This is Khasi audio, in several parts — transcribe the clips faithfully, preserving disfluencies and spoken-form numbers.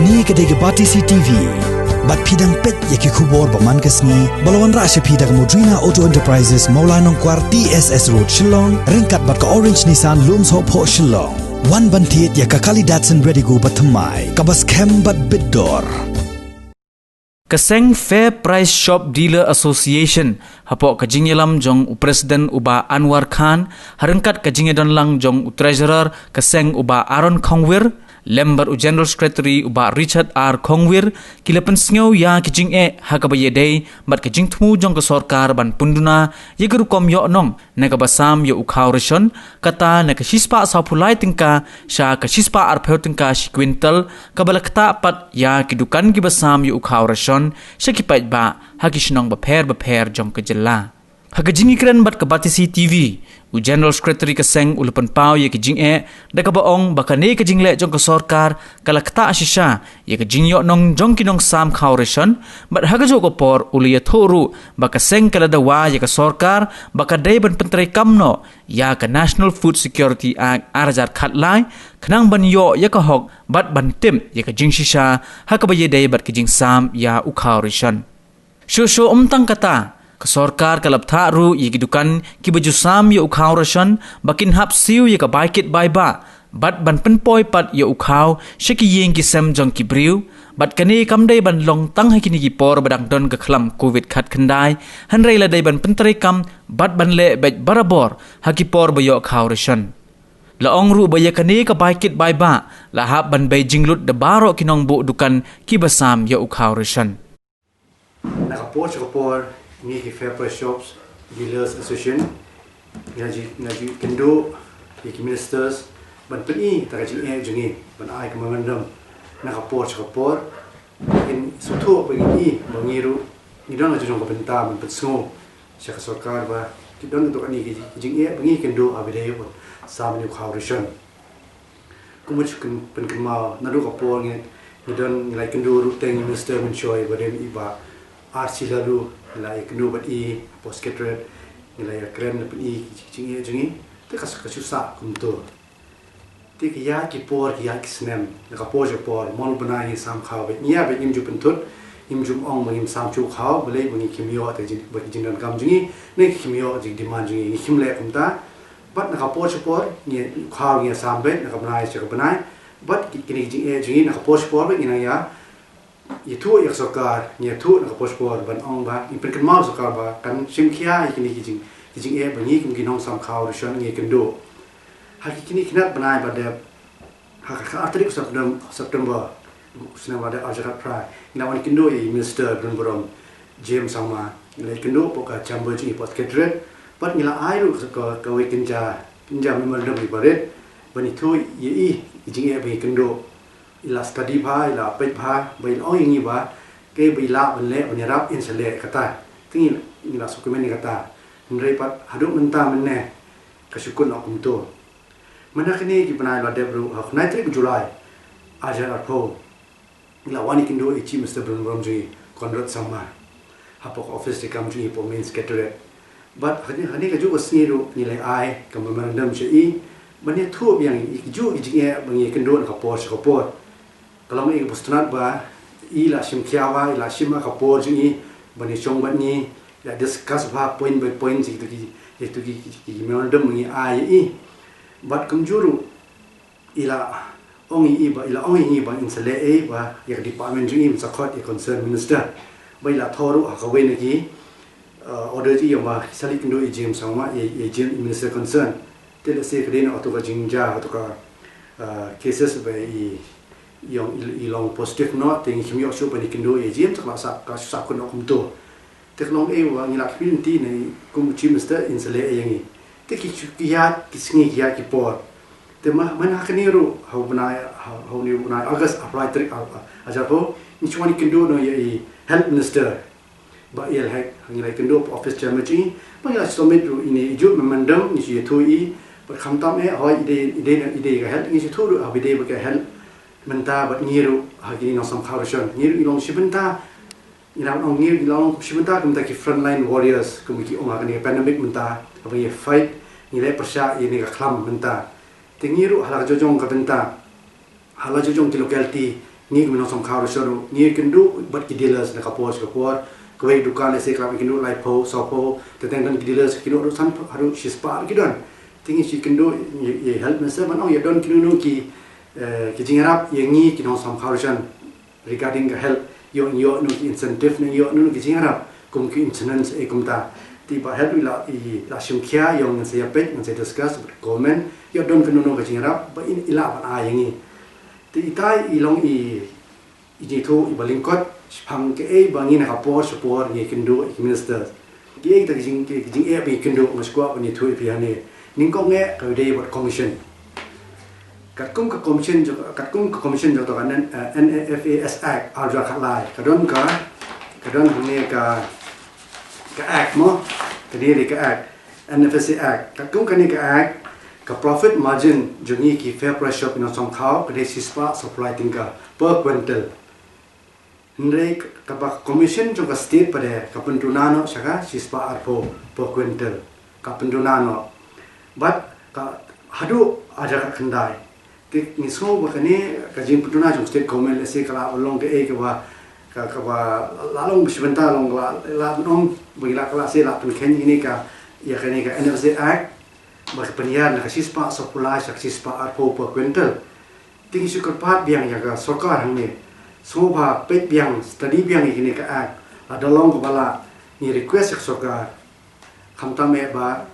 Kane ka dei ka Batesi TV. Bad phi dang peit ïa ki khubor ba man ka sngi ba la wanrah sha phi da ka Mudrina Auto Enterprises, Mawlai Nongkwar, T S S Road, Shillong, ryngkat bad ka Orange Nissan, Lumsohphoh, Shillong. Wan ban thied ïa ka Kali Datsun Redigo ba thymmai, kaba skhem bad bit dor. Ka seng Fair Price Shop Dealer Association, hapoh ka jingïalam jong u President u Bah Anwar Khan, ha ryngkat ka jingïadon lang jong u Treasurer ka seng u Bah Aaron Khongwir, lem bad u General Secretary u Bah Richard R Khongwir, ki la pynsngew ïa ki jingeh ha kaba ïadei bad ka jingthmu jong ka sorkar ban pynduna ïa ka rukom ïoh nong na kaba sam ïa u khaw ration, kata na ka shispah sawphew lai tyngka sha ka shispah arphew tyngka shi kwintal, kaba la ktah pat ïa ki dukan kiba sam ïa u khaw ration sha ki paidbah ha ki shnong bapher bapher jong ka jylla. Ha ka jingïakren bad ka Batesi TV, u General Secretary ka seng u la pynpaw ïa ki jingeh da kaba ong ba kane ka jingleh jong ka sorkar ka la ktah shisha ïa ka jingïoh nong jong ki nongsam khaw ration, bad ha kajuh ka por u la ïathuh ruh ba ka seng ka la dawa ïa ka sorkar ba ka dei ban pyntreikam noh ïa ka National Food Security Act ar hajar khatlai, khnang ban ïoh ïa ka hok bad ban tip ïa ka jingshisha ha kaba ïadei bad ka jingsam ïa u khaw ration. Shuh shuh ym tang kata, ka sorkar ka la bthah ruh ïa ki dukan kiba ju sam ïa u khaw ration ba kin hap siew ïa ka bai kit bai bah, bad ban pynpoi pat ïa u khaw sha ki ïing ki sem jong ki briew, bad kane kam dei ban long tang ha kine ki por ba dang don ka khlam Covid khatkhyndai, hynrei la dei ban pyntreikam bad ban leh beit barabor ha ki por ba ïoh khaw ration. La ong ruh ba ïa kane ka bai kit bai bah la hap ban bei jinglut da baroh ki nongbuh dukan kiba sam ïa u khaw ration. Na ka por sha ka por, ngi ki Fair Price Shops Dealers Association, ngi la ju, ngi la ju kynduh ïa ki ministers ban pyni ïa ka jingeh jong ngi, ban ai ka memorandum na ka por sha ka por. Ngi sngewthuh ba ngi, ba ngi ruh ngi don la jong ka bynta ban pynsngew sha ka sorkar ba ki don katto katne ki jingeh ba ngi kynduh ha ba dei ban sam ïa u khaw ration. Kumno shu pynkynmaw, naduh ka por ngi, ngi don, ngi la ïakynduh ruh teng ïa u Minister mynshuwa ba dei i Bah R C Laloo, ngi la ïakynduh bad i hapoh Secretariat, ngi la ïakren na pyni ki jingeh jong ngi. Te ka, ka shu sah kumto. Te ki ïaid ki por, ki ïaid ki snem, na ka por sha ka por, man u bnai ngi sam khaw beit, ngi ïa beit, ngim ju pynthut, ngim ju ong ba ngim sam shuh khaw, balei ba ngi khim ïoh te jing, ba ki jingdonkam jong ngi, ne ki khim ïoh jingdemand jong ngi, ngi khim leh kumta. Bad na ka por sha ka por, ngi, khaw ngi sam beit na ka bnai sha ka bnai. Bad ki, kine ki jingeh jong ngi na ka por sha ka por beit ngi nang ïa ïathuh ïa ka sorkar, ngi ïathuh na ka por sha ka por ban ong ba, ngi pynkynmaw ïa ka sorkar ba kan shim khia ïa kine ki jing, ki jingeh ba ngi kum ki nongsam khaw ration ngi kynduh. Ha ki kine ki khyndai bnai ba dep, ha ka, ka ar tarik Septem-, September, snem ba dep ar hajar khatphra, ngi la wan kynduh ïa i Minister Donbor James Sangma, ngi la kynduh hapoh ka chamber jong i hapoh Secretariat, bad ngi la ai ruh ka, ka, kawei ka kynja, kynja memorandum ïa i Bah Rit, ban ïathuh ïa i, i jingeh ba ngi kynduh. I la study bha, i la peit bha, ba i la ong ïa ngi ba, kaei ba i lah ban leh, ban ïarap, in sa leh kata. Te ngi, ngi la sngewkmen ïa kata. Hynrei pat haduh mynta mynne, ka shu kut noh kumto. Mynta kine ki bnai la dep ruh, ha khyndai tarik July, ar hajar arphew, ngi la wan ïakynduh ïa i Chief Minister ba donburom jong ngi, Conrad Sangma, hapoh ka office treikam jong i hapoh Main Secretariat. Bad ha kane, ha kane kajuh ka sngi ruh ngi la ai ka memorandum sha i ban ïathuh biang ïa kajuh ki jingeh ba ngi kynduh na ka por sha ka por. Ka long ïa ka bor sngewtynnat ba i la shim khia bha, i la shim ha ka por jong i ban ïashong bad ngi, ïa discuss bha point by point ïa kito ki, ïa kito ki, ki, ki memorandum ba ngi ai ïa i. Bad kumjuh ruh i la ong ïa i ba, i la ong ïa ngi ba in sa leh ei ba ïa ka department jong i ban sa khot ïa concerned minister. Ba i la thoh ruh ha kawei na ki, uh, order jong i ba ki sa leit kynduh ïa i James Sangma, ïa, ïa i James, i minister concerned. Te lehse ka dei na kato ka jingjia, kato ka, uh, cases ba i, i ong i, i long positive noh, te ngi khim ïoh shuh ban ïakynduh ïa i James, te ka la sah, ka sah kut noh kumto. Te ka long ei ba ngi la khmih lynti ne kum u Chief Minister in sa leh ei ïa ngi. Te ki, ki ïaid ki sngi, ki ïaid ki por. Te ma, mynta ha kane ruh, ha u bnai, ha, ha une u bnai August, ha u phra tarik, ha, ha, ha, ngi shu wan ïakynduh noh ïa i Health Minister, Bah A L Hek, ngi la ïakynduh hapoh office chairman jong i, ba ngi la submit ruh ine i juh memorandum, ngi shu ïathuh ïa i, bad khamtam eh, hooid i dei, i dei, i dei ka health, ngi shu ïathuh ruh, ha ba i dei bad ka health, mynta bad ngi ruh, ha kine nongsam khaw ration, ngi ruh ngi long shi bynta, ngi la ong ngi, ngi la ong shi bynta, ka bynta ki frontline warriors, kum ki ong ha kane ka pandemic mynta, haba ngi fight, ngi leh pyrshah ïa kane ka khlam mynta. Te ngi ruh ha la ka jong jong ka bynta, ha la jong jong ki locality, Ngi kum nongsamkhaw ruh sha ruh ngi kynduh bad ki dealers na ka por sha ka por. Kawei dukan lehse ka la kynduh laiphew, sawphew, te teng don ki dealers kynduh ruh sanphew haduh shispah ki don. Te ngi shu kynduh ïa, ïa health minister ban ong ïa don kino kino ki, eh, ki jingïarap ïa ngi ki nongsamkhaw ruh sha regarding ka health, ïoh, ïoh no ki incentive ne ïoh no ki jingïarap kum ki insurance, eh, kumta. Te ba health i la, i la shim khia ïoh ngan sa ïa peit, ngan sa discuss bad government ïoh don kino kino ki jingïarap ba i, i lah ban ai ïa ngi. Te itai i long i, i jingthoh i ba lyngkot shaphang kaei ba ngi na ka por sha por ngi kynduh ïa ki minister. Kaei kata ki jing, ki jingeh ba ngi kynduh, nga sngewkwah ban ïathuh ïa phi hangne. Nyngkong eh ka dei bad commission. Katkum ka commission jong, katkum ka commission jong ka N-, eh, NFAS Act ar hajar khatlai, ka don ka, ka don hangne ka, ka act mo, ka dei ka act, NFAS Act. Katkum kane ka act, ka profit margin jong ngi ki fair price shop ki nongsamkhaw ka dei shispah sawphew lai tyngka per quintal. Hynrei ka, kaba commission jong ka state pat de ka pynduna noh sha ka shispah arphew per quintal, ka pynduna noh. Bad ka haduh ar hajar khatkhyndai. Te ngi sngew ba kane ka jingpynduna jong state government lehse ka la long kaei kaba, ka, kaba la long shi bynta long la, la long ba ngi la ka lehse la pynkheiñ ïa kane ka, ïa kane ka NFAS Act. Ba ka pynïar na ka shispah sawphew lai sha ka shispah arphew per quintal. Te ngi shu kyrpad biang ïa ka sorkar hangne. Sngewbha peit biang, study biang ïa kane ka act. Lada long kaba lah, ngi request ïa ka sorkar. Khamtam eh ba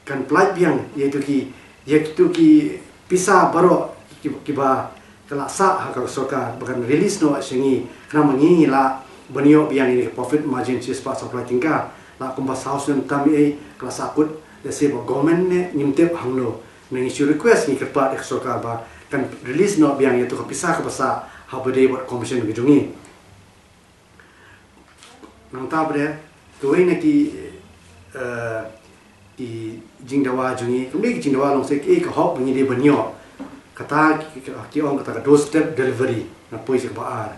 kan pynlait biang ïa kito ki, ïa kito ki pisa baroh ki, kiba ka la sah ha ka sorkar ba kan release noh sha ngi, khnang ba ngi ngi lah ban ïoh biang ïa ka profit margin shispah sawphew lai tyngka. La kumba saw snem tam ei ka la sahkut, lehse ba government ne ngim tip hangno. Ngi shu request, ngi kyrpad ïa ka sorkar ba kan release noh biang ïa kato ka pisa kaba sah haba dei bad commission ka jong ngi. Nangta pat de kawei na ki, eh, ki jingdawa jong ngi, kam dei ki jingdawa, long shisha kaei ka hok ba ngi dei ban ïoh. Kata ki, ki, ki ong kata ka doorstep delivery, nga poi sha kaba ar.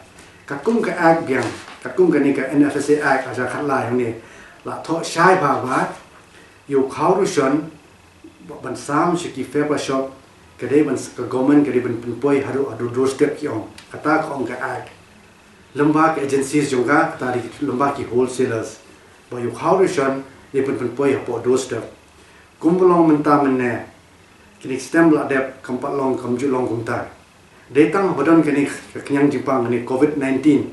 Katkum ka act biang, katkum kane ka NFAS Act ar hajar khatlai hangne, la thoh shai bha ba ïa u khaw ruh shon, ba, ban sam sha ki fair price shop, ka dei ban s-, ka government ka dei ban pynpoi haduh, haduh doorstep ki ong. Kata ka ong ka act. Lyngba ki agencies jong ka, kata dei lyngba ki wholesalers. Ba ïa u khaw ruh shon dei ban pynpoi hapoh doorstep. Kumba long mynta mynne, kine ki snem la dep kam pat long, kam ju long kumta. Dei tang haba don kane ka khñiang jingpang kane covid nineteen.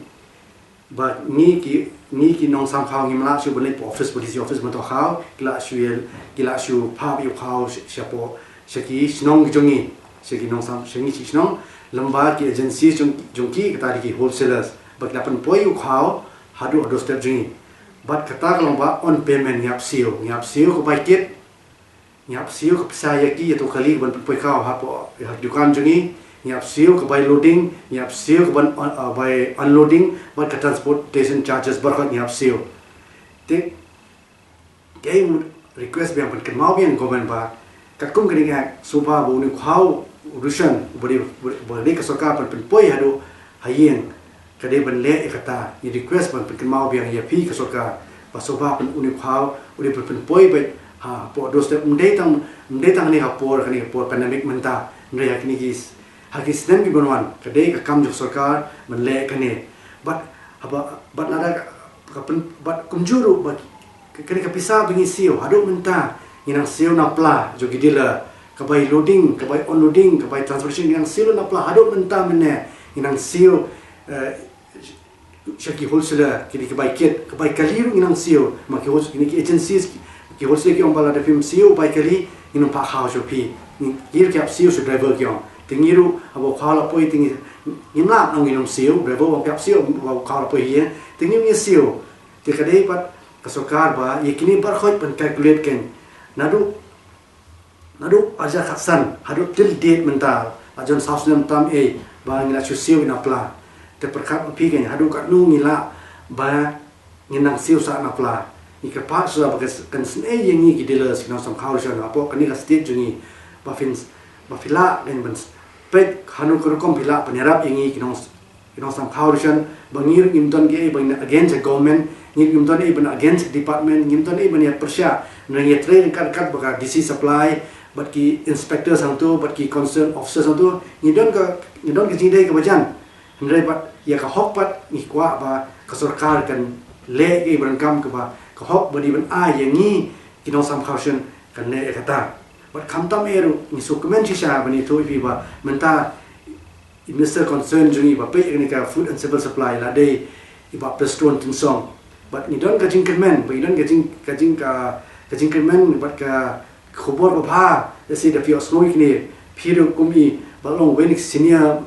Ba ngi ki, ngi ki nongsamkhaw ngim lah shuh ban leit hapoh office, hapoh DC office ban thoh khaw, ki lah shu ïa, ki lah shu phah ïa u khaw sh-, shapoh, sha ki shnong ki jong ngi, sha ki nongsam, sha ngi ki shnong, lyngba ki agency jong, jong ki, kata dei ki wholesalers. Ba ki lah pynpoi ïa u khaw haduh, haduh doorstep jong ngi. Bad kata ka long ba on payment, ngi hap siew, ngi hap siew ka bai kit, ngi hap siew ka pisa ïa ki, ïa tu kali ka ban pynpoi khaw hapoh, ha dukan jong ngi, ngi hap siew ka bai loading, ngi hap siew ka ban un-, uh, bai unloading, bad ka transportation charges baroh ngi hap siew. Te, kaei ngi request biang, pynkynmaw biang government ba katkum kane ka shuwa ba une u khaw ruh shon ba dei, ba dei ka sorkar ban pynpoi haduh ha ïing, ka dei ban leh ïa kata. Ngi request ban pynkynmaw biang ïa phi ka sorkar ba shuwa pyn-, une u khaw u dei ban pynpoi beit hapoh doorstep, ym dei tang, ym dei tang ne ha por kane ka por pandemic mynta, hynrei ha kine ki s-, ha ki snem ki ban wan ka dei ka kam jong ka sorkar ban leh kane. Bad haba, bad lada ka, ka pyn-, bad kumjuh ruh ba ka, kane ka pisa ba ngi siew haduh mynta ngi nang siew na pla jong ki dealer, ka bai loading, ka bai unloading, ka bai transportation, ngi nang siew na pla haduh mynta mynne, ngi nang siew, eh, sha ki wholesaler, kine ki bai kit, ka bai kali ruh ngi nang siew, ma ki wholes-, kine ki agencies, ki, ki wholesaler ki ong ba lada phim siew bai kali, ngin ym phah khaw sha phi. Ngi, ki ruh ki hap siew sha driver ki ong. Te ngi ruh, haba u khaw la poi te ngi, ngim lah ban ong ngin ym siew, driver u ong ki hap siew, haba u khaw la poi hi, te ngi, ngi siew. Te ka dei pat ka sorkar ba ïa kine baroh ban calculate kein. Naduh, naduh ar hajar khatsan haduh till date mynta, la jon saw snem tam ei ba ngi la shu siew ïa na pla. Te pyrkhat ma phi kein haduh katno ngi lah ba ngin nang siew sah na pla. Ngi kyrpad shuwa ba kan s-, kan sngewsih ïa ngi ki dealers, ki nongsamkhaw ruh shon hapoh kane ka state jong ngi, ba phin s-, ba phi lah kein ban s-, peit hano ka rukom phi lah ban ïarap ïa ngi ki nong s-, ki nongsamkhaw ruh shon, ba ngi ruh ngim don kaei ban against the government, ngi ruh ngim don kaei ban against the department, ngim don kaei ban ïa pyrshah, nang ïa trei ryngkat ryngkat bad ka DC supply, bad ki inspectors hangto, bad ki concerned officers hangto, ngi don ka, ngi don ka jingdei kaba jan. Hynrei bad ïa ka hok pat ngi kwah ba ka sorkar kan leh ïa ka ban kam kaba ka hok ba dei ban ai ïa ngi ki nongsam khawshen kan leh ïa kata. Bad khamtam eh ruh ngi sngewkmen shisha ban ïathuh ïa phi ba mynta i minister concern jong ngi ba peit ïa kane ka food and civil supply la dei i Bah Prestone Tynsong. Bad ngi don ka jingkyrmen, ba ngi don ka jing ka jing ka ka jingkyrmen bad ka khubor ba bha, lehse da phi ïohsngew ïa kine, phi ruh kum i ba long wei na ki senior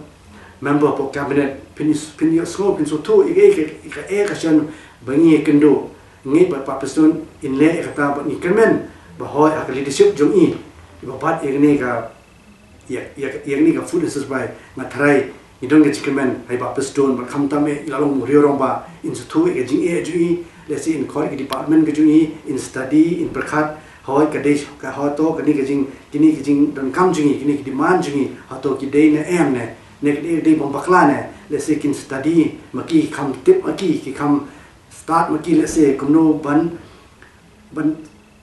member hapoh cabinet, phin phin ïohsngew, phin sngewthuh ïa ka ka eh ka shen ba ngi ïakynduh. Ngi bad Bah Prestone in leh ïa kata bad ngi kyrmen ba hoi ha ka leadership jong i ba bat ïa kane ka ïa ïa ïa kane ka food and supply. Nga tharai ngi don ka jingkmen ha i Bah Prestone bad khamtam eh i la long u riewrangbah, in sngewthuh ïa ka jingeh jong i, lehse in khot ïa ki department ka jong i, in study, in pyrkhat hoi ka dei ka, hato kane ka jing, kine ka jingdonkam jong i, kine ki demand jong i, hato ki dei ne em ne, ne ka dei, dei bym bakla ne, lehse kin study ma ki, kham tip ma ki, ki kham start ma ki, lehse kumno ban ban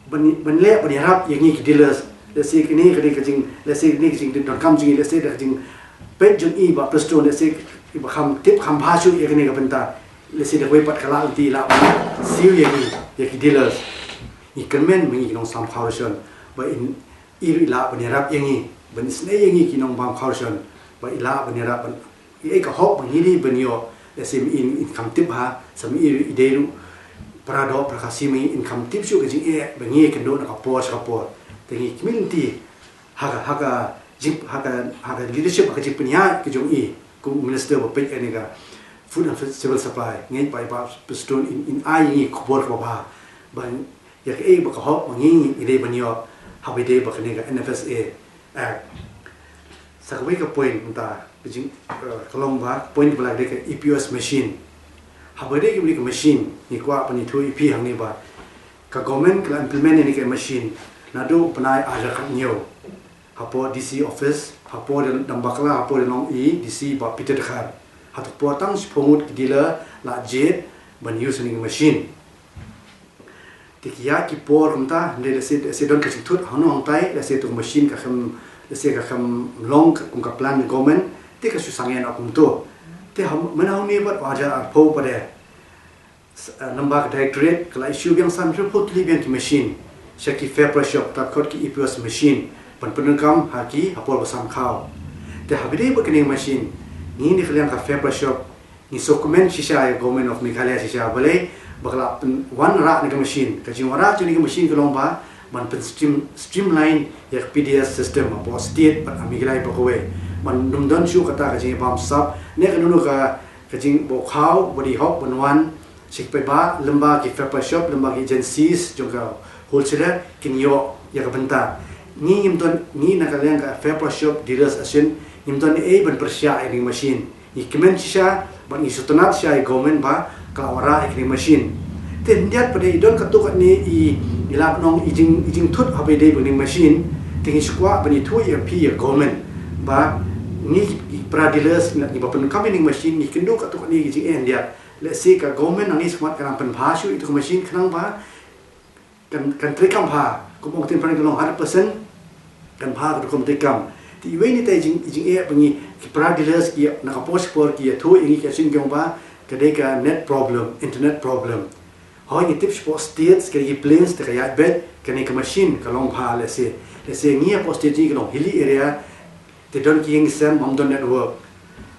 ban ban leh ban ïarap ïa ngi ki dealers. Lehse kine ka dei ka jing, lehse kine ka jingdonkam jong ngi, lehse da ka jingpeit jong i Bah Prestone, lehse i ba kham tip kham bha shuh ïa kane ka bynta, lehse da kawei pat ka lah lynti lah ban siew ïa ngi ïa ki dealers. Ngi kyrmen ma ngi ki nongsam khawshen ba in i ruh i lah ban ïarap ïa ngi, ban isynei ïa ngi ki nongbam khawshen ba i lah ban ïarap ban ïa ka hok ba ngi dei ban ïoh. Lehse ma in in kham tip bha, sa ma i ruh i dei ruh para doh para Khasi, ma in kham tip shuh ka jingeh ba ngi ïakynduh na ka por sha ka por. Te ngi kyrmen lynti ha ka ha ka jing ha ka ha ka leadership, ha ka jingpynïaid ka jong i kum u minister ba peit ïa kane ka food and civil supply. Ngi ba i Bah Prestone in in ai ïa ngi khubor kaba bha ba ïa kaei ba ka hok ba ngi ngi dei ban ïoh haba ïadei bad kane ka N F S A Act. Sa kawei ka point mynta ka jing, eh, ka long ba point ba la dei ka E P O S machine. Haba dei ka machine, ngi kwah ban ïathuh ïa phi hangne ba ka government ka la implement ïa kane ka machine naduh u bnai ar hajar khathynñiew hapoh D C office, hapoh Dambakla, hapoh Deinong i D C Bah Peter Dkhar. Hato ka por tang shiphew ngut ki dealer la jied ban use ïa kane ka machine. Te ki ïa ki por kumta, hynrei lehse, lehse don ka jingthut hangno hangtai, lehse tu ka machine ka khlem, lehse ka khlem long kum ka plan ka government, te ka shu sangeh noh kumto. Te ha, mynta hangne pat ar hajar arphew pat de, eh, namar ka directorate ka la issue biang san hynriewphew tylli biang ki machine sha ki fair price shop, tad khot ki E P O S machine, ban pyndonkam ha ki ha por ba sam khaw. Te haba dei bad kane ka machine, ngi na ka liang ka fair price shop ngi sngewkmen shisha ïa ka Government of Meghalaya shisha, balei ba ka la pynwanrah ïa kane ka machine. Ka jingwanrah jong kane ka machine ka long ba ban pyn stream, streamline ïa ka P D S system hapoh state bad ha Meghalaya baroh kawei, ban ym don shuh kata ka jingbamsap ne kano kano ka, ka jingbakhuid ba dei hok ban wan sha ki paidbah lyngba ki fair price shop, lyngba ki agencies jong ka wholesaler, kin ïoh ïa ka bynta. Ngi ngim don, ngi na ka liang ka Fair Price Shop Dealers Association, ngim don ei ban pyrshah ïa kane ka machine. Ngi kmen shisha bad ngi sngewtynnat shisha ïa ka government ba ka la wanrah ïa kane ka machine. Te khyndiat pat de i don katto katne i, i lad nong i jing, i jingthut haba ïadei bad kane ka machine. Te ngi shu kwah ban ïathuh ïa phi ïa ka government ba ngi ki para dealers ngi ba pyndonkam ïa kane ka machine ngi kynduh katto katne ki jingeh khyndiat. Lehse ka government nangne shakhmat ka nang pynbha shuh ïa katu ka machine khnang ba kan, kan treikam bha, kum ong ka ktien phareng ka long hundred percent, kan bha ka rukom treikam. Te iwei na itai i jing, i jingeh ba ngi ki para dealers ki na ka por sha ka por ki ïathuh ïa ngi, ki ong ba ka dei ka net problem, internet problem. Hooid ngi tip shapoh state ki dei ki plains te ka ïaid beit, kane ka machine ka long bha lehse. Lehse ngi hapoh state jong ngi ka long hilly area, te don ki ïing ki sem bym don network.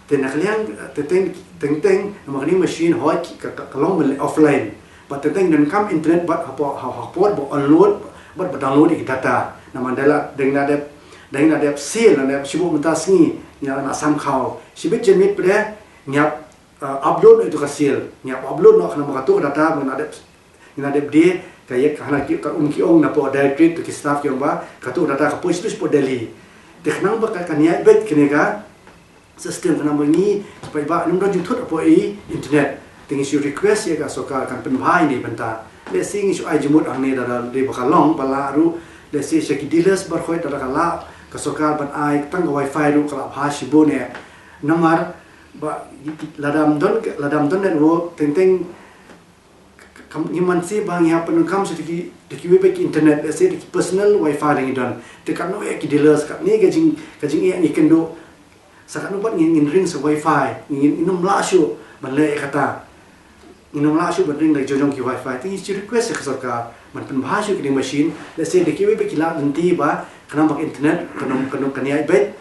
Te na ka liang, te teng teng teng namar kane ka machine hooid ka, ka, ka long ban leh offline. Bad teng teng donkam internet bad hapoh, ha, ha por ba unload bad ba download ïa ki data. Namar dang la, dang la dep, dang la dep sale, la dep shibun mynta sngi, ngi la, la sam khaw. Shibit janmiet pat de ngi hap, uh, upload noh ïa katu ka sale. Ngi hap upload noh khnang ba katu ka data ba ngi la dep Ngi la dep die ka ïa ka hana ki, ka um ki ong na pdeng directorate to ki staff ki ong ba katu ka data ka poi sha shapoh Delhi. Te khnang ba ka, kan ïaid beit kane ka system khnang ba ngi ki paidbah ngim don jingthut hapoh i internet. Te ngi shu request ïa ka sorkar kan pynbha ïa kane ka bynta. Lehse ngi shu ai jingmut hangne lada dei ba ka long ba lah ruh, lehse sha ki dealers baroh lada ka lah ka sorkar ban ai tang ka wifi ruh ka lah bha shibun eh. Namar ba lada ym don, lada ym don network teng teng Kam, ngim mynsiem ba ngi hap pyndonkam sha da ki, da kiwei pat ki internet, lehse da ki personal wifi ruh ngi don. Te katno eh ki dealers, katne ka jing, ka jingeh ngi kynduh. Sa katno pat ngin, ngin ring sa wifi, ngin, ngin ym lah shuh ban leh ïa kata. Ngin ym lah shuh ban ring da jong jong ki wifi. Te ngi shu request ïa ka sorkar ban pynbha shuh kine ki machine. Let's say da kiwei ba ki lah lynti ba khnang ba ka internet kan ym, kan ym, kan ïaid beit,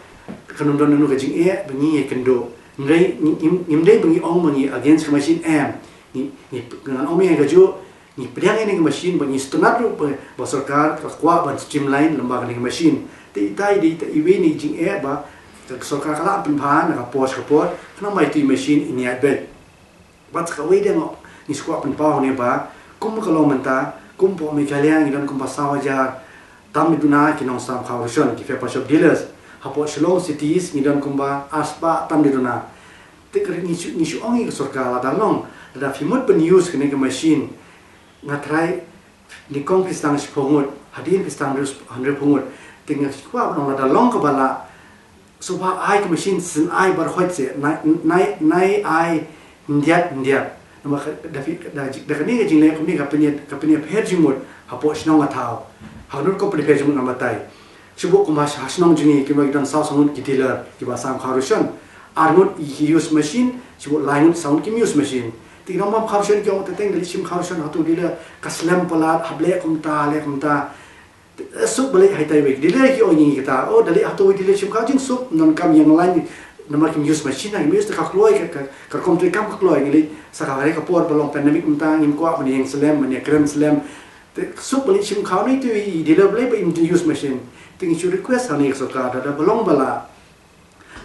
kan ym don nangno ka jingeh ba ngi ïa kynduh. Ngim dei, ngim, ngim dei ba ngi ong ba ngi against ka machine, em. Ngi, ngi, ngan ong ïa ka juh, ngi pdiang ïa kane ka machine ba ngi sngewtynnat ruh ba, ba sorkar ka kwah ban streamline lem bad kane ka machine. Te ita i dei ita iwei na ki jingeh ba ka sorkar ka lah pynbha na ka por sha ka por, khnang ba itu i machine in ïaid beit. Bad sa kawei de ngi sngewkwah pynpaw ne ba kum ka long mynta, kum hapoh Meghalaya ngi don kumba saw hajar tam ne duna ki nongsam khaw ration, ki paper shop dealers. Hapoh Shillong cities ngi don kumba arspah tam ne duna. Te ka ngi shu, ngi shu ong ïa ka sorkar, lada long, lada phi mut ban use kane ka machine, nga tharai nyngkong phi sdang shiphew ngut, hadien phi sdang hynriewphew ngut. Te nga sngewkwah ban ong lada long kaba lah, sngewbha ai ka machine shen ai baroh khoit seh, nai, nai, nai ai hyndiat hyndiat. Namar ka, da phi, da, da kane ka jingleh kumne ka pynïa, ka pynïapher jingmut hapoh shnong ka thaw. Ha kano ka pynïapher jingmut ngam batai. Shu buh kumba ha shnong jong ngi ki don saw, saw ngut ki dealer kiba sam khaw ration. Ar ngut ki use machine, shu buh lai ngut, saw ngut kim use machine. Te ki nongbam khaw ration ki ong te teng da leit shim khaw ration ha uto u dealer, ka slem palat, hap leh kumta, leh kumta. Te, eh, suk ba leit ha itai iwei. Dealer ki ong ïa ngi kata, oh, da leit ha uto uwei dealer shim khaw jingsuk, ym donkam ïeng line. Namar kim use machine, kim use, te ka kloi, ka, ka, ka rukom treikam ka kloi. Ngi leit sa kawei ka por ba long pandemic mynta, ngim kwah ban ïeng slem, ban ïakren slem. Te suk ba leit shim khaw na itu i dealer balei ba im use machine. Te ngi shu request hangne ka sorkar, lada ba long ba lah,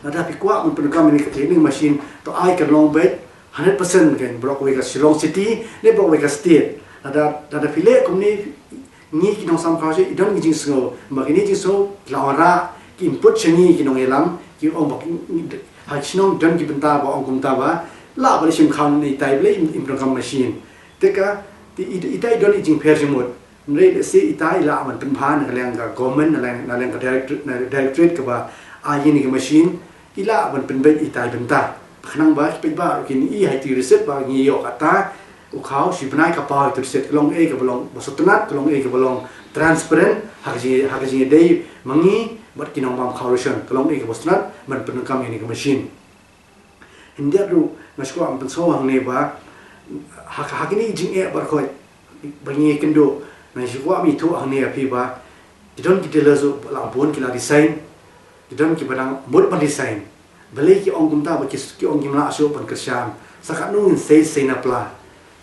lada phi kwah ban pyndonkam ïa kane ka machine, to ai kan long beit hundred percent, kan, baroh kawei ka Shillong city ne baroh kawei ka state. Lada, lada phi leh kumne, ngi ki nongsam khaw ration i don ki jingsngew, ba kine ki jingsngew ki la wanrah, ki input sha ngi ki nongïalam, ki ong ba ki, ha shnong don ki bynta ba ong kumta ba lah ba leit shim khaw na itai balei im, im pyndonkam machine. Te ka, te i, itai i don i jingpher jingmut. Hynrei lehse itai i lah ban pynbha na ka liang ka government, na liang, na liang ka directorate, na directorate kaba ai ïa kine ki machine, i lah ban pynbeit itai bynta. Khnang ba ki paidbah ruh kin ïohi ha itu i receipt ba ngi ïoh kata u khaw shi bnai, ka paw itu i receipt, ka long ei kaba long ba sngewtynnat, ka long ei kaba long transparent ha ka jing, ha ka jingïadei ma ngi bad ki nongbam khaw ration, ka long ei kaba sngewtynnat ban pyndonkam ïa kine ki machine. Hynrei ruh nga sngewkwah ban pynsngew hangne ba ha, ha kine ki jingeh baroh khoit ba ngi kynduh, nga sngewkwah ban ïathuh hangne ïa phi ba ki don ki dealers ruh la bun ki la resign, ki don kiba dang mut ban resign. Balei ki ong kumta? Ba ki, ki ong kim lah shuh ban kyrshan. Sa katno ngin sei, sei na pla,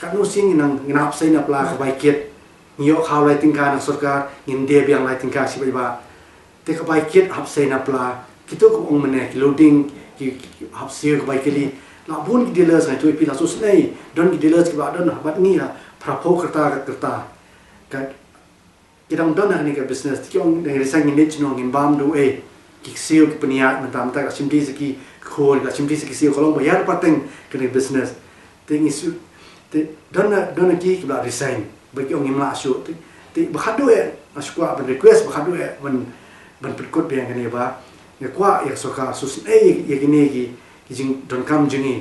katno sien ngin nang, ngin hap sei na pla ka bai kit. Ngi ïoh khaw lai tyngka na sorkar, ngin die biang lai tyngka shi paidbah. Te ka bai kit hap sei na pla, kito ki ong mynne ki loading, ki, ki, ki hap siew ka bai kali. La bun ki dealers, nga ïathuh ïa phi, la shu sngewsih. Don ki dealers kiba don ha bad ngi ha phra phew kyrta ka kyrta. Ka, ki dang don ha kane ka business, te ki ong dang resign, ngin leit shano, ngin bam da uei? Ki siew ki pynïaid mynta, mynta ka shim dih sa ki khun, ka shim dih sa ki siew, ka long ba ïar pateng kane ka business. Te ngi shu, te don na, don na ki kiba la resign ba ki ong ngim lah shuh. Te, te ba khadduh eh nga sngewkwah ban request, ba khadduh eh ban, ban pynkut biang kane ba nga kwah ïa ka sorkar shu sngewsih ïa, ïa kine ki, ki jingdonkam jong ngi.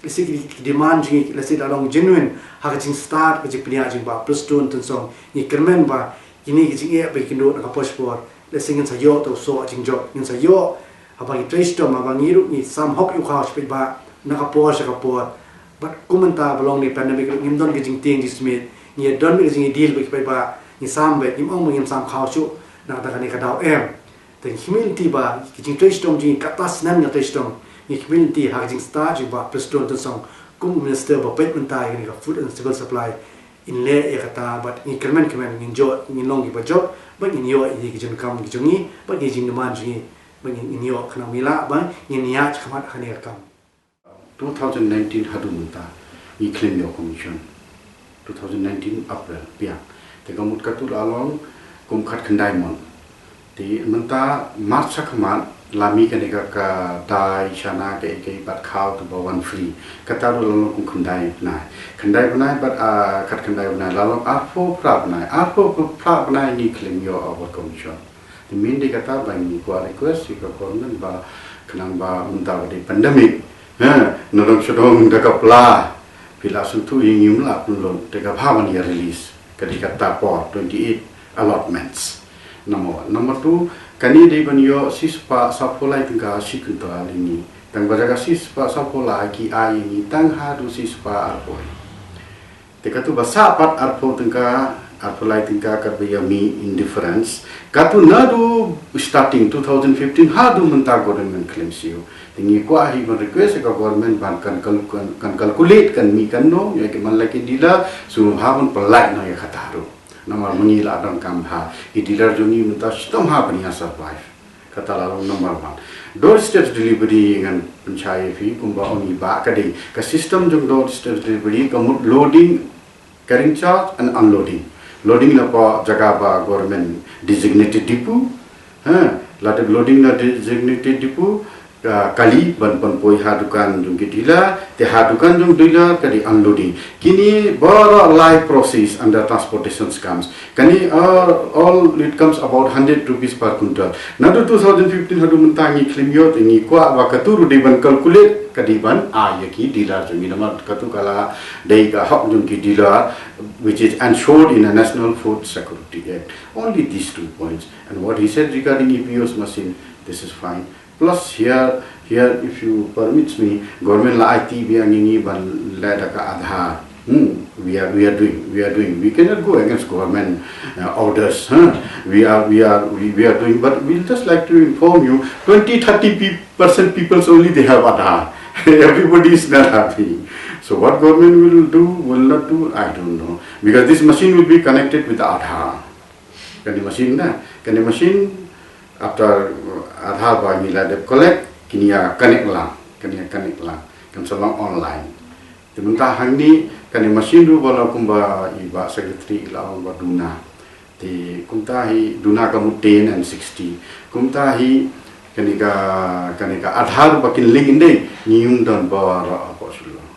Lehse ki, ki demand jong ngi lehse la long genuine ha ka jingstad ka jingpynïaid jingbah Prestone Tynsong. Ngi kyrmen ba kine ki jingeh ba ki kynduh na ka por sha ka por, lehse ngin sa ïoh tang u soh jingjop, ngin sa ïoh haba ngi trei shitom, haba ngi ruh ngi sam hok ïa u khaw shi paidbah na ka por sha ka por. Bad kum mynta ba long ne pandemic ruh ngim don ka jingtieng jingsmit, ngi don ka jingïadil bad ki paidbah, ngi sam beit, ngim ong ba ngim sam khaw shuh na kata kane ka daw, em. Te ngi khmih lynti ba ki jingtrei shitom jong ngi, katta snem nga trei shitom, ngi khmih lynti ha ka jingstad jingbah Prestone Tynsong kum u minister ba peit mynta ïa kane ka Food and Civil Supply. In leh ïa kata bad ngi kyrmen kyrmen ngin jop, ngin long kiba jop bad ngin ïoh ïa ki jingdonkam ki jong ngi bad ki jingdemand jong ngi bad ngin, ngin ïoh khnang ba ngi lah ba ngin ïaid shakhmat ha kane ka kam. Two thousand nineteen haduh mynta ngi khlem ïoh commission. Two thousand nineteen April biang. Te ka mut katto la long kum khatkhyndai mon. Te mynta March shakhmat la mih kane ka, ka dai shana kaei kaei bad khaw kaba wan free. Kata ruh la long kum khyndai bnai. Khyndai bnai bad, ah, khatkhyndai bnai, la long arphew phra bnai. Arphew phra bnai ngi khlem ïoh our commission. Te mynta kata ba ngi kwah request ïa ka government ba khnang ba mynta ba dei pandemic, ha, na dong sha dong da ka pla, phi la sngewthuh ïa ngi, ngim lah pynlut, te ka bha ban ïa release ka dei kata por twenty eight allotments. Number one. Number two, Kane dei ban ïoh shispah saphew lai tyngka shi quintal ïa ngi. Tang ba jaka shispah saphew lai ki ai ïa ngi tang haduh shispah arphew. Te katu ba sah pat arphew tyngka, arphew lai tyngka kat ba ïa mi indifference. Katu naduh starting two thousand fifteen haduh mynta government khlem siew. Te ngi kwah hi ban request ïa ka government ban kan kal-, kan, kan calculate kan mi kan no ïa ki man la ki dealer, sngewbha ban pynlait noh ïa kata ruh. Namar ma ngi la donkam bha. Ki dealer jong ngi mynta shitom ha ban ïa survive. Kata la long number one. Door steps delivery ngan pynshai ïa phi kumba ong i Bah, ka dei ka system jong door steps delivery ka mut loading, carrying charge and unloading. Loading na ka jaka ba government designated depot. Ha, la dep loading na designated depot, ah, kali ban pynpoi ha dukan jong ki dealer, te ha dukan jong dealer ka dei unloading. Kine baroh lai process under transportation comes. Kane, ah, all it comes about hundred rupees per quintal. Naduh two thousand fifteen haduh mynta ngi khlem ïoh, te ngi kwah ba katu ruh dei ban calculate, ka dei ban ai ïa ki dealer jong ngi namar katu ka la dei ka hok jong ki dealer, which is ensured in a National Food Security Act. Only these two points. And what he said regarding E P O S machine, this is fine. Plus here, here, if you permits me, government la aiti biang ïa ngi ban leh da ka Aadhaar. Hmm, we are, we are doing, we are doing. We cannot go against government, uh, orders. Huh? We are, we are, we, we are doing. But we'll just like to inform you, twenty, thirty percent peoples only they have Aadhaar. Everybody is not happy. So what government will do, will not do, I don't know. Because this machine will be connected with Aadhaar. Kane machine na, kane machine after, uh, Aadhaar ba ngi la dep collect, kine ïa connect lang, kine ïa connect lang, kan sa long online. Te mynta hangne kane machine ruh ba la kumba i Bah Secretary la ong ba duna. Te kumta hi duna ka mut ten and sixty. Kumta hi kane ka, kane ka Aadhaar ba kin link ïndei, ngi ym don baroh hapoh Shillong.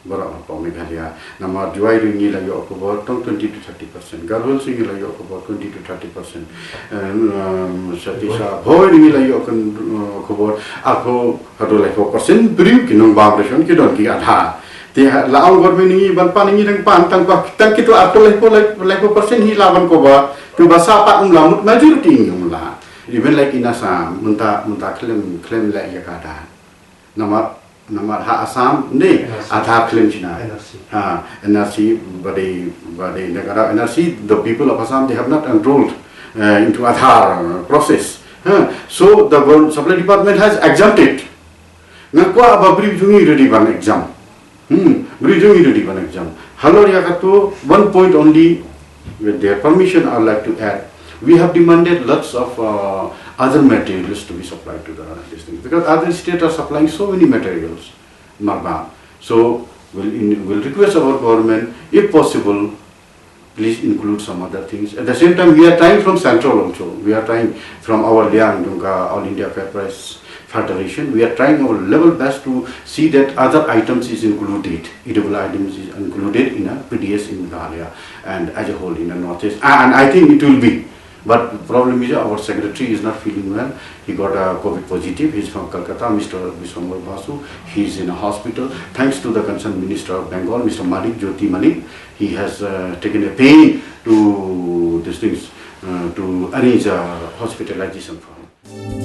Baroh hapoh Meghalaya. Namar duwai ruh ngi la ïoh khubor tang twenty to thirty percent. Garhwal Sing ngi la ïoh khubor twenty to thirty percent. Em, em, Sati Shah Bhoi ngi la ïoh kan, eh, khubor arphew haduh laiphew percent briew ki nongbam ration ki don ki Aadhaar. Te ha, la ong government ngi ban pan ngi dang pan tang ba, tang kito arphew laiphew, lai-, laiphew percent hi la ban cover. Te ba sa pat um la mut majority ngi um la. Even like in Assam, mynta, mynta khlem, khlem leh ïa ka Aadhaar. Namar, namar ha Assam, ne, N R C. Aadhaar khlem shna. N R C. Ha, N R C ba dei, ba dei, na ka N R C, the people of Assam, they have not enrolled, uh, into Aadhaar, uh, process. Ha, so the government supply department has exempted. Nga kwah ba briew jong ngi ready ban exempt. Hmm, briew jong ngi ready ban exempt. Halor ïa katu, one point only, with their permission, I would like to add. We have demanded lots of, uh, other materials to be supplied to the, this thing. Because other states are supplying so many materials. Marbam. So, we'll, in, we'll request our government, if possible, please include some other things. At the same time, we are trying from central also. We are trying from our Liang Dungka All India Fair Price Federation. We are trying our level best to see that other items is included, edible items is included in a P D S in Meghalaya and as a whole in the Northeast. A-, and I think it will be. But the problem is our secretary is not feeling well. He got a COVID positive. He's from Calcutta, Mister Biswambar Basu. He's in a hospital. Thanks to the concerned minister of Bengal, Mister Manik, Jyoti Manik, he has, uh, taken a pain to these things, uh, to arrange a hospitalization for him.